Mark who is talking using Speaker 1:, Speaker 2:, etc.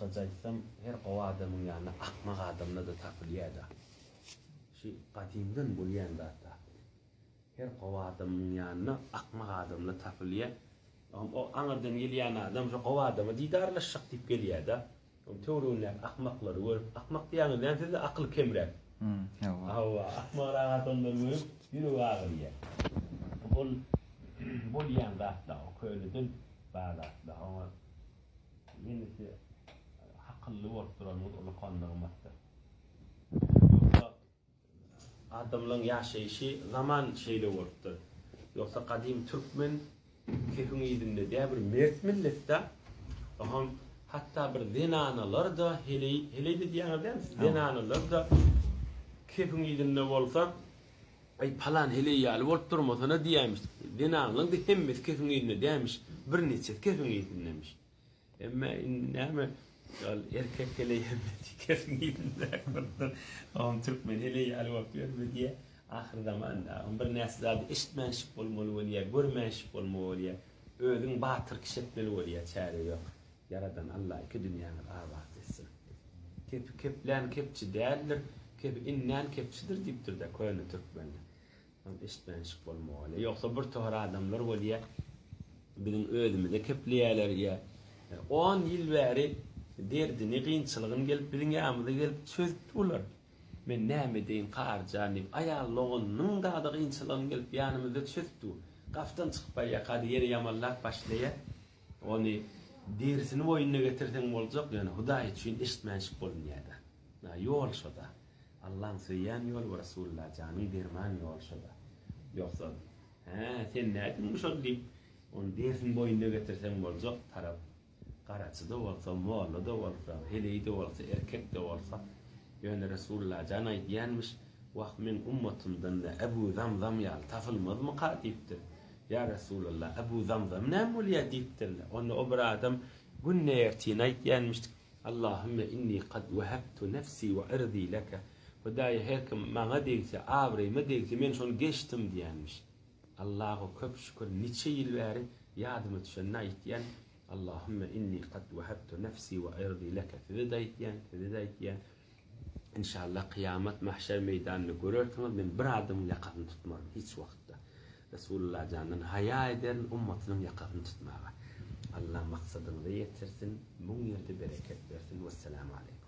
Speaker 1: Gysgaça aýtsam, her gowy adamyň ýanynda akmak adamlar-da tapylýar-da. Şu gadymdan bolýan zat-da. Her gowy adamyň ýanynda akmak adamlar tapylýar. O aňyrdan gelýän adam şo gowy adama didarlaşjak diýip gelýär-de. Oň töweregindäki akmaklary görüp, akmak diýýäňiz näme sizde akyly kemräk. Hawa, akmagrak adamlary görüp ýüregi agyrýar. Ol bolýan zat-da, o köneden bar zat-da. Oňa ýenesi akylly bolup duranymyz uly nygmatdyr. Ýogsa Adamlaň ýaşaýşy zaman şeýle bolupdyr. Ýogsa gadym türkmen kefiň yzynda dä bir mert milletdä. Oňam hatda bir zenanalar-da heleý, heleý-de diýýäňiz dämi siz? Zenanalar-da kefiň yzynda bolsa, aý palan heleý ýaly bolup durmasana diýýämiş. Zenanlaň-da hemmesi kefiň yzynda dämiş, birniçesi kefiň yzyndamiş. Emme indi näme ol erkek heleý hemme kesin ýüzündäki bolupdyr. Oňam türkmen heleý ýaly bolup ýörme diýýä. Ahyr zaman da bir näçe zady eşitmänşik bolmaly bolýa, görmänşik bolmaly bolýa. Özüň batyr kişi etmeli bolýa, çäre ýok. Ýaradan Alla iki dünýäňizi abat etsin. Kepi keplän kepçi däldir, kepi inlän kepçidir diýipdir-dä köne türkmenler. Ony eşitmänşik bolmaly. Ýogsa bir tohar adamlar bolýa, biziň özümize kepleýärler ýa on ýyl bäri derdini, kynçylygyny gelip biziň ýanymyza gelip çözüpdi bular. Men näme edeýin Karyjan diýip, aýal doganynyň dada kynçylygyny gelip ýanymyzda çözüpdi. Gapdan çykyp barýarka-da ýene ýamanlap başlaýar. Ony derisini boýnuna getirseň boljak, ýöne Hudaý üçin eşitmänşik bolunýar-da. Ýol şo-da. Allaň söýýän ýoly we Resulullah janyň derman ýoly şoda. Ýogsa, Hä, sen nädiň şol diýip, ony dersini boýnuna getirseň boljak tarap garaçy-da bolsa, molla-da bolsa, heleý-de bolsa, erkek-de bolsa. Ýöne Resulullah jan aýdýanmyş, Wah, meň ummatymdan-da Ebu Zamzam ýaly tapylmazmyka diýipdir. Ýa Resulallah, Ebu Zamzam näme bolýar diýipdirler. Onda o bir adam günde ertin aýdýanmyş, Allahümme inni kad wehebtu nefsi we irdi leke. Hudaýa her kim maňa degse, abraýyma degse men şony geçdim diýenmiş. Allaha köp şükür niçe ýyl bäri ýadyma düşende aýtýan Allahümme inni kad wehebtu nefsi we irdi leke size-de aýtýan, size-de aýtýan. Inşallah kyýamat mahşer meýdanynda görersiňiz men bir adamyň ýakasyny tutmaryn hiç wagtda. Resulullah jandan haýa ederin ummatynyň ýakasyny tutmaga. Allah maksadyňyza ýetirsin, müň ýerde bereket bersin. Wesselamu aleýkum.